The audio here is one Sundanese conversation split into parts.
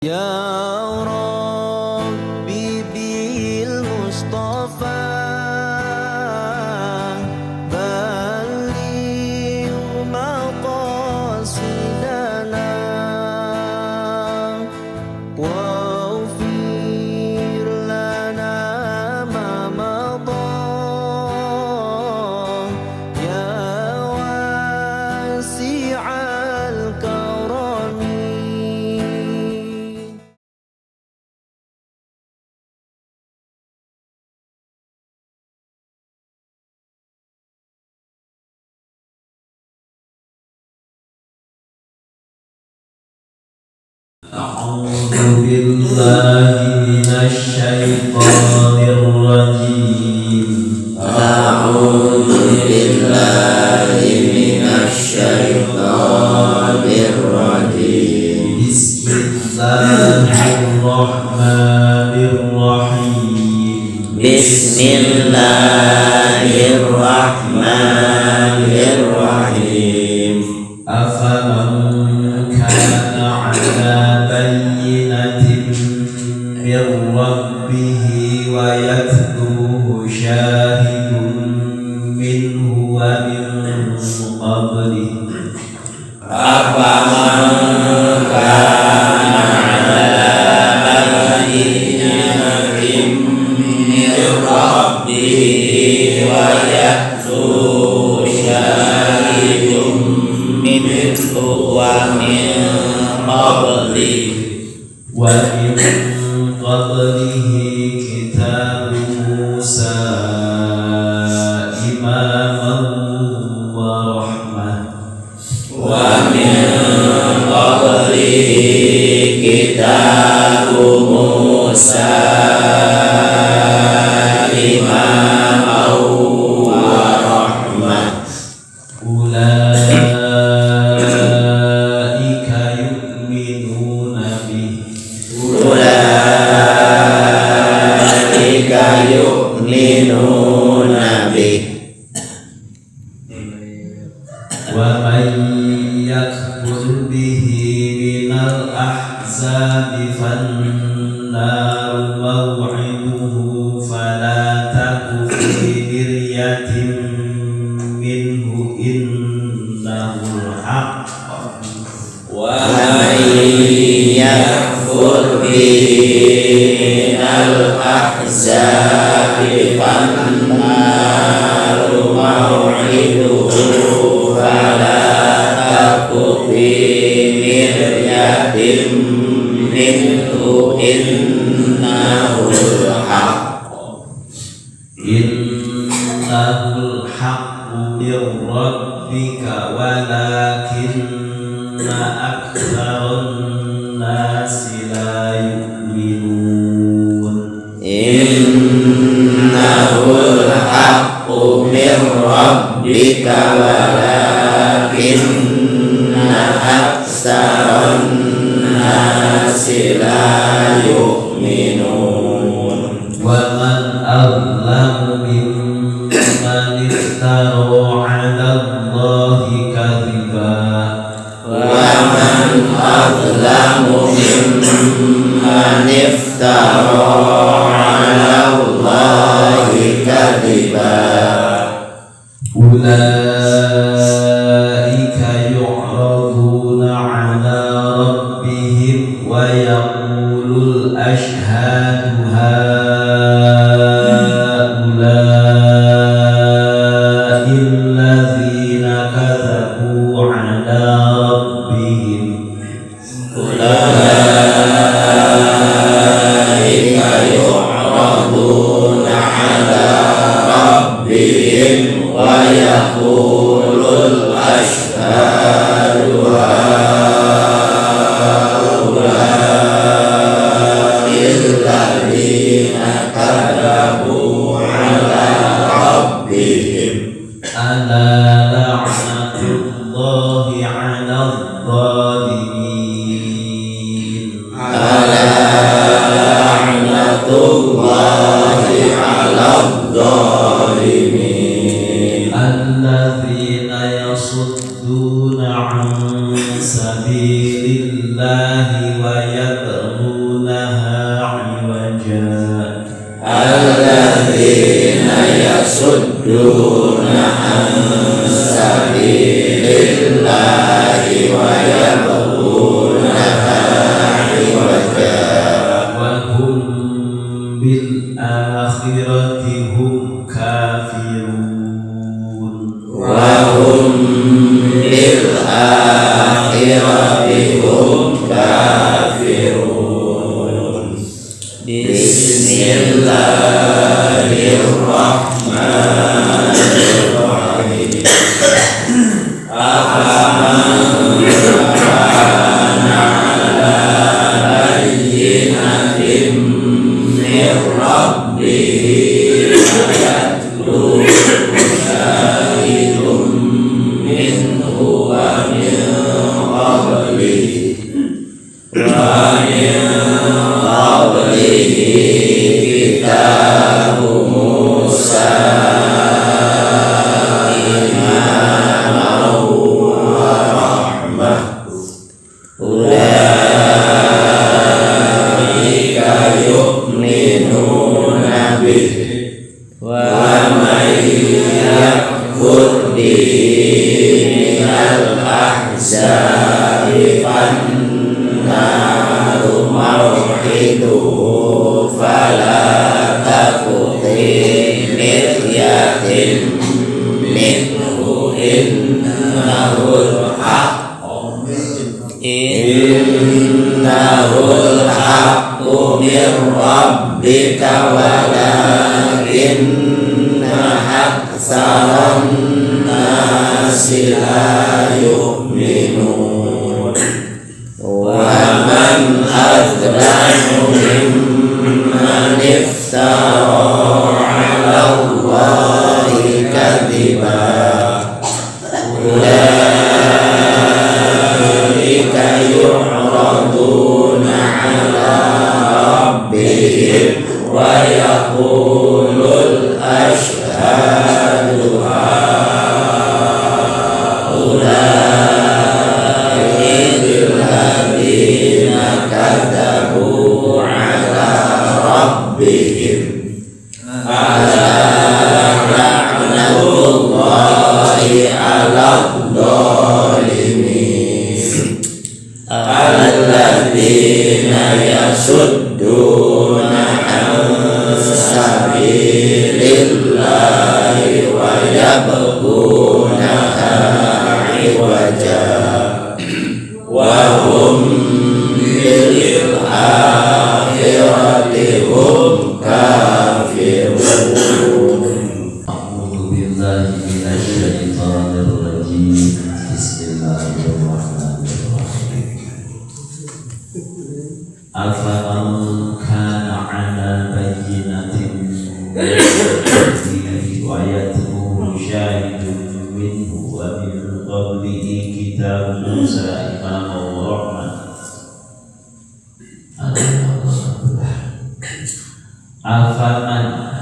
يا ربي بالمصطفى بلغ مقاصدنا واغفر لنا ما مضى يا واسع الكرم. أعوذ بالله من الشيطان الرجيم. أعوذ بالله من الشيطان الرجيم. بسم الله الرحمن الرحيم. بسم الله الرحمن الرحيم. أفمن كان على بينة من ربه ويتلوه شاهد منه ومن قبله. أفمن كان على بينة من ربه ويتلوه شاهد منه ومن قبله. ومن قبله كتاب موسى إماما ورحمة. ومن قبله كتاب موسى إماما ورحمة. أولئك يؤمنون به. أولئك يؤمنون به. ومن يكفر به من الأحزاب فالنار موعده فلا تك في مرية منه إنه الحق. ومن يكفر به من الأحزاب فالنار موعده فلا تك في مرية منه إنه الحق. إنه الحق من ربك ولكن أكثر الناس لا يؤمنون. إنه الحق من ربك ولكن أكثر الناس لا يؤمنون. ومن أظلم ممن افترى على الله كذبا. ومن أظلم ممن افترى على الله كذبا. أولئك يعرضون على ربهم ويقول الأشهاد هؤلاء الذين كذبوا على ربهم. أولئك يعرضون على ربهم ويقول الأشهاد هؤلاء الذين كذبوا على ربهم. ألا لعنة الله على الظالمين. ألا لعنة الله على الظالمين. الذين يصدون عن سبيل الله ويبغون yasudduna an sabilillahi wa yabghunaha 'iwaja wa hum bil akhirati hum kafirun wa hum bil akhirati hum kafirun. Bismillahirrahmanirrahim. Afaman kana 'ala bayyinatin min rabbih yatluhu syahidun minhu wa min qablihi kitab Musa imaman wa rahmah ulaika yu'minuna bihi wa man yakfur bihi minal ahzabi fannaru maw'iduhu fala taku fi miryatin minhu innahul haqqu min rabbika walakinna aktsaran nasi la yu'minun. Wa man azlamu mimman iftara 'ala Allahi kadhiba ulaika yu'raduna 'ala rabbihim wa yaqulul ashhadu ha'ula'i alladhina kadzabu 'ala rabbihim ala la'natullahi 'alal dhalimin alladzina yasudduna 'an sabilillahi wa yabghunaha 'iwaja wa hum bil akhirati hum kafirun. A'udzu billahi minasyaitonir rajim. Bismillahirrahmanirrahim. Afaman kana 'ala bayyinatin min rabbihi wa yatluhu syahidun minhu wa min qablihi kitab Musa imaman wa rahmah. Afaman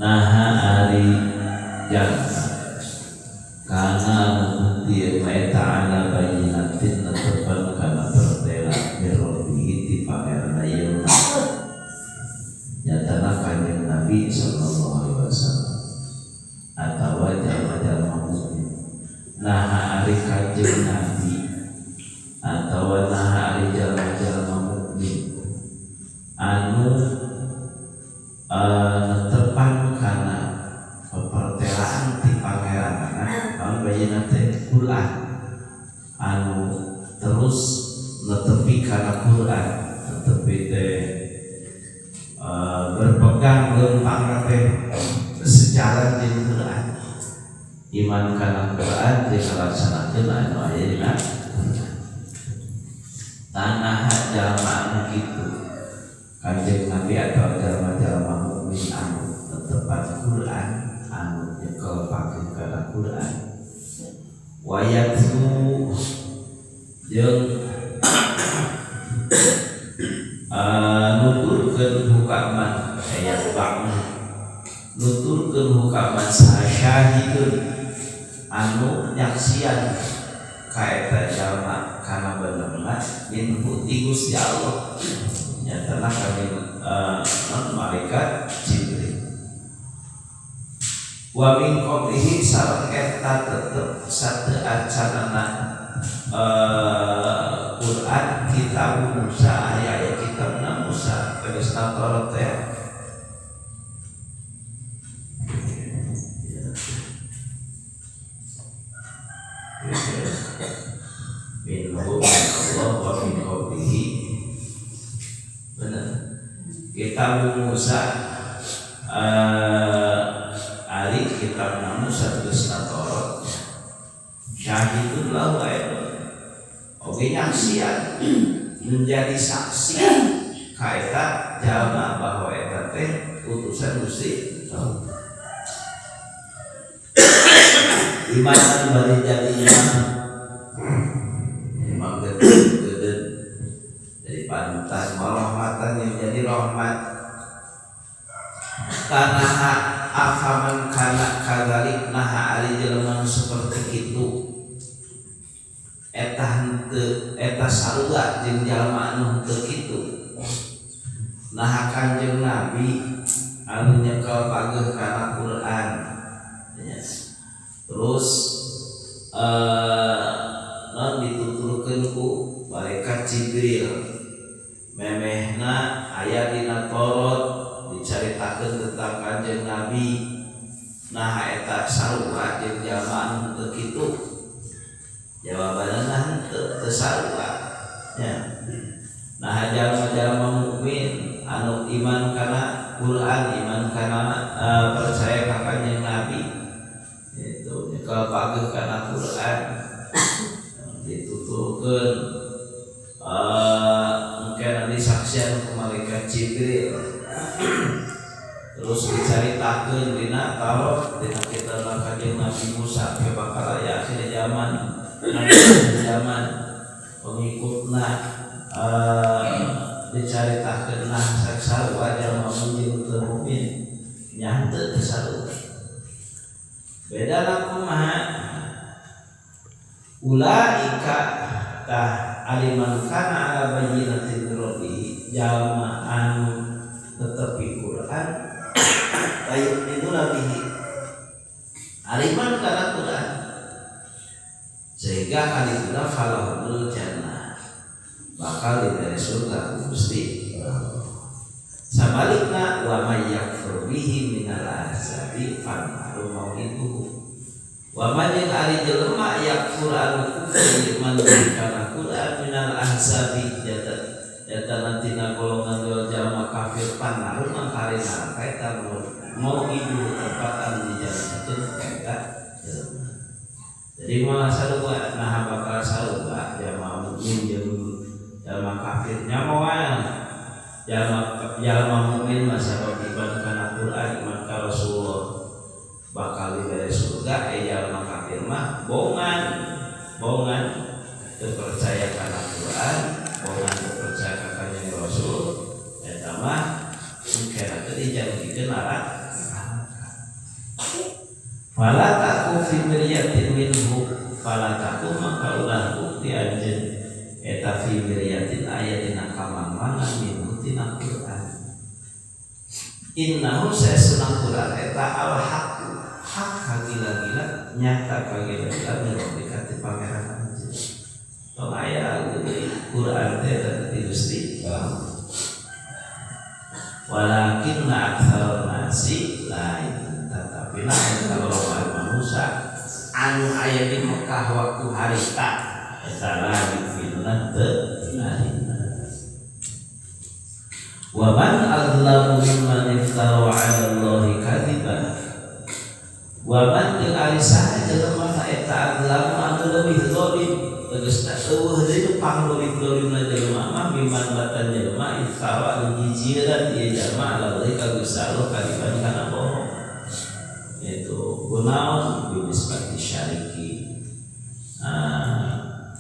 naha ari jalma kana bukti eta ala bayyinatin netepan kana pertela mirrobihi ti pangeran ayeuna nyatana Kanjeng Nabi sallallahu alaihi wasallam atawa jalma-jalma mukmin naha ari Kanjeng Nabi atawa naha ari jalma-jalma mukmin anu netepan kana pepertelaan ti pangeranana naon bayina teh Quran anu terus netepi kana Quran netepi teh berpegang lempang teh sejalan jeung Quran iman kana Quran jeung ngalaksanakeun anu aya dina Quran tanah jalma anu kitu Kanjeng Nabi atau jalma-jalma mukmin anu netepan Quran anu nyekel pakeun kana Quran wayatlu jeung nuturkeun hukaman ayat ba'na nuturkeun hukaman saha syahidun anu nyaksian ka eta jalma kana benerna minhu ti Gusti Allah nyatana kami malaikat Jibril. Wa min qablihi sareng eta tetep sateu acanana Quran kitab Musa aya kitabna Musa tegasna Taurat teh. Minhu Allah wa min qablihi benar kitab Musa ari kitab Musa tegasna Taurat syahidun lahu ayat oge nyaksian menjadi saksi ka eta jalma bahwa eta teh utusan Gusti Allah. Iman bari jadi imam imam gede dari panutan warahmatan yang jadi rahmat tanah afaman kana kadzalik naha ari jelema seperti itu eta henteu eta sarua jeung jalma anu henteu kitu naha Kanjeng Nabi anu nyekel pageuh kana Quran ya. Terus non dituturkeun ku malaikat Jibril memehna aya dina Taurat dicaritakeun tentang Kanjeng Nabi naha eta sarua jeung jalma anu henteu kitu jawabanna henteu teu sarua nya. Nah jalma-jalma mukmin anu iman kana Quran iman kana percaya ka Kanjeng Nabi itu nyekel pageuh kana Quran dituturkeun mungkin nanti saksian ku malaikat Jibril terus dicaritakeun dina Taurat dina kitab Kanjeng Nabi Musa ke bakal aya akhir zaman zaman pengikutna dicaritakeun nah sarua jalma mukmin teu mukmin nya henteu teu sarua beda kumaha ulaika tah aliman kana ala bayyinatin min rabbih jalma anu tetepi Quran bayu'minuna bihi aliman kana Quran sehingga kaliduna falahumul jannah bakal diberi surga Gusti. Sabalikna wa may yakfur bihi minal ahzabi fannaru mau'iduhu wa man jeung ari jelema yakfur anu kufur iman kana Quran minal ahzabi jata nantina golongan jalma kafir pannaru mangkari neraka eta mau'iduhu tempat anu dijanjikeun ka eta jelema. Jadi malah sarua nah bakal sarua jalma mukmin jeung jalma kafir nya moal jalma mukmin mah sabab iman kana Quran iman ka Rasulullah bakal diberi surga jalma kafir mah bongan bongan teu percaya kana Quran bongan teu percaya ka Kanjeng Rasul eta mah engke teh dijanjikeun neraka. Fala taku fi miryatin minhu fala taku maka ulah bukti anjeun eta fi miryatin aya dina kamang-mangan minhu tina Quran innahu saesuna Quran eta al haqu hak kagila-gila nyata kagila-gila mirobbika ti pangeran anjeun tong aya Quran teh eta ti Gusti walakinna aktsarun nasi la tetapi nah kalau manusia anu aya di Mekah waktu harita eta la yu'minuna teu narima. Wa man azlamu mimman iftara 'ala Allahi kadziban wa man jeung ari saha jelema eta azlamu anu leuwih zalim tegasna eueuh deui pangdolim-dolimna jelema mah mimman batan jelema iftara anu jijiran ieu jelema 'ala Allahi ka Gusti Allah kadziban kana bohong yaitu gunaon binisbati syariki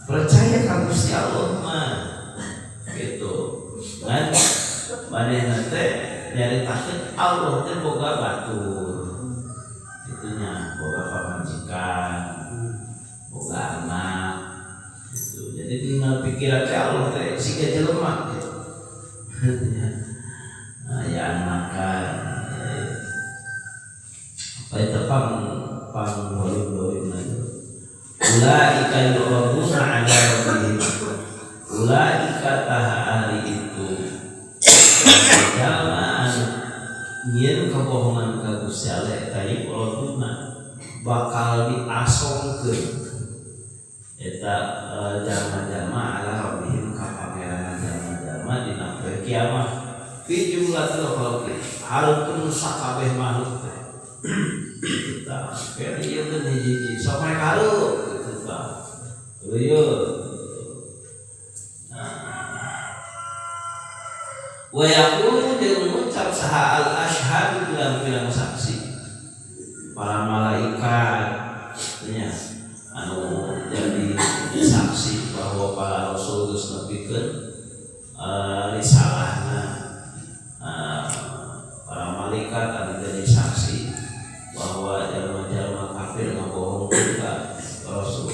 percaya ka Gusti Allah mah gitu kan manehna teh nyaritakeun Allah teh boga batur itunya boga pamajikan boga anak gitu. Jadi dina pikiran teh Allah teh siga jelema gitu nah, ya makan apa itu pang Jalma anu nyieun kebohongan ka Gusti Allah eta yuraduna bakal diasongkeun eta jalma-jalma ala rabbihim ka pangeran jalma-jalma dina poe kiamat fi jumlatil khalqi harupun sakabeh makhluk teh tah kaya ieu teh hiji-hiji sok rek hareup kitu tah ieu. Wa yaqulu jeung ngucap saha al asyhadu bilang-bilang saksi para malaikat nya anu jadi saksi bahwa para rasul geus nepikeun risalahna, para malaikat anu jadi saksi bahwa jalma-jalma kafir ngabohongkeun ka rasul.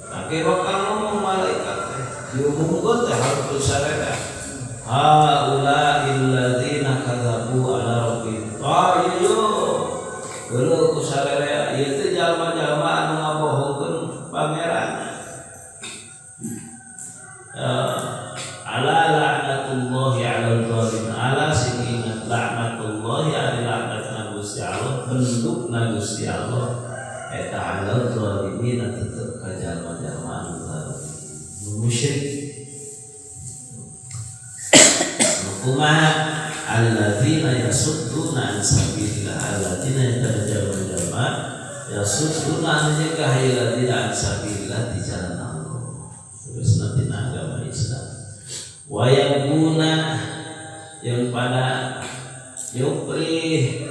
Nah, bakal ngomong malaikat teh diumumkeun teh harus sarera haula illadzina kadzabu ala rabbihim. Ah ieu geuleuh ku sarere ieu teh jalma-jalma anu ngabohongkeun pangeran. Ala la'natullahi 'alal zalimin. Ala sing ingat laknatullahi ari laknatna Gusti Allah, bentukna Gusti Allah eta 'alal zalimin tetep ka jalma-jalma anu zalim musyrik. Kumaha alladzina yasudduna an sabilillah, alladzina yatajawwazuna yasudduna an nyegah alladzina an sabilillah di jalan Allah terus nanti agama Islam. Wa yaquna yang pada yuprih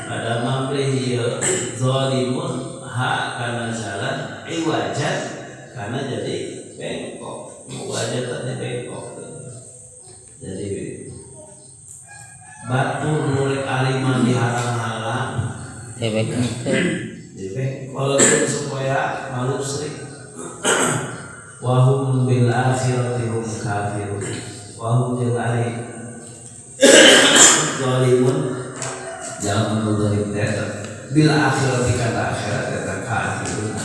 pada mamrih ya zalimun ha kana jalan iwajan karena jadi bengkok, wajah tadi bengkok. Jadi batu nulik aliman dihalang-halang dibengkolkeun supaya malu srik. Wahum bil akhirati hum kafirun. Wahum jeung ari zalimun jalma nu zalim teh bil akhirati kana akhirat eta kafirun